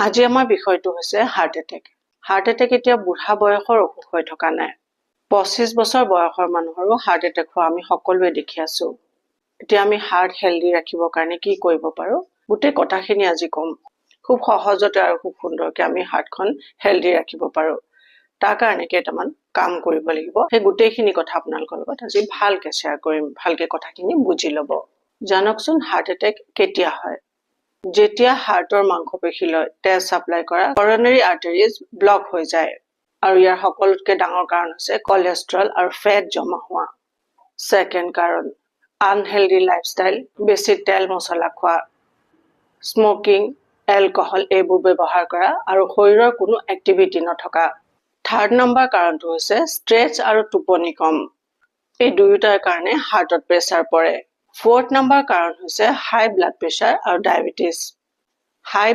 আজি আমাৰ বিষয়টো হৈছে হাৰ্ট এটেক। হাৰ্ট এটেক এতিয়া বুঢ়া বয়সৰ অসুখ হৈ থকা নাই। 25 বছৰ বয়সৰ মানুহৰো হাৰ্ট এটেক হোৱা আমি সকলোৱে দেখি আছো। এতিয়া আমি হাৰ্ট হেল্ডি ৰাখিবৰ কাৰণে কি কৰিব পাৰো, গোটেই কথাখিনি আজি ক'ম। খুব সহজতে আৰু খুব সুন্দৰকে আমি হাৰ্টখন হেল্ডি ৰাখিব পাৰো। তাৰ কাৰণে কেইটামান কাম কৰিব লাগিব। সেই গোটেইখিনি কথা আপোনালোকৰ লগত আজি ভালকে শ্বেয়াৰ কৰিম। ভালকে কথাখিনি বুজি ল'ব। জানকচোন, হাৰ্ট এটেক কেতিয়া হয়? যেতিয়া হাৰ্টৰ মাংসপেশীলৈ তেজ ছাপ্লাই কৰা কৰনেৰী আৰ্টাৰিজ ব্লক হৈ যায় আৰু ইয়াৰ সকলোতকৈ ডাঙৰ কাৰণ হৈছে কলেষ্ট্ৰল আৰু ফেট জমা হোৱা। ছেকেণ্ড কাৰণ আনহেল্ডি লাইফষ্টাইল, বেছি তেল মছলা খোৱা, স্মকিং, এলকহল এইবোৰ ব্যৱহাৰ কৰা আৰু শৰীৰৰ কোনো এক্টিভিটি নথকা। থাৰ্ড নম্বৰ কাৰণটো হৈছে ষ্ট্ৰেছ আৰু টোপনি কম। এই দুয়োটাৰ কাৰণে হাৰ্টত প্ৰেছাৰ পৰে। ফ'ৰ্থ নম্বৰ কাৰণ হৈছে হাই ব্লাড প্ৰেছাৰ আৰু ডায়েবেটিছ। হাই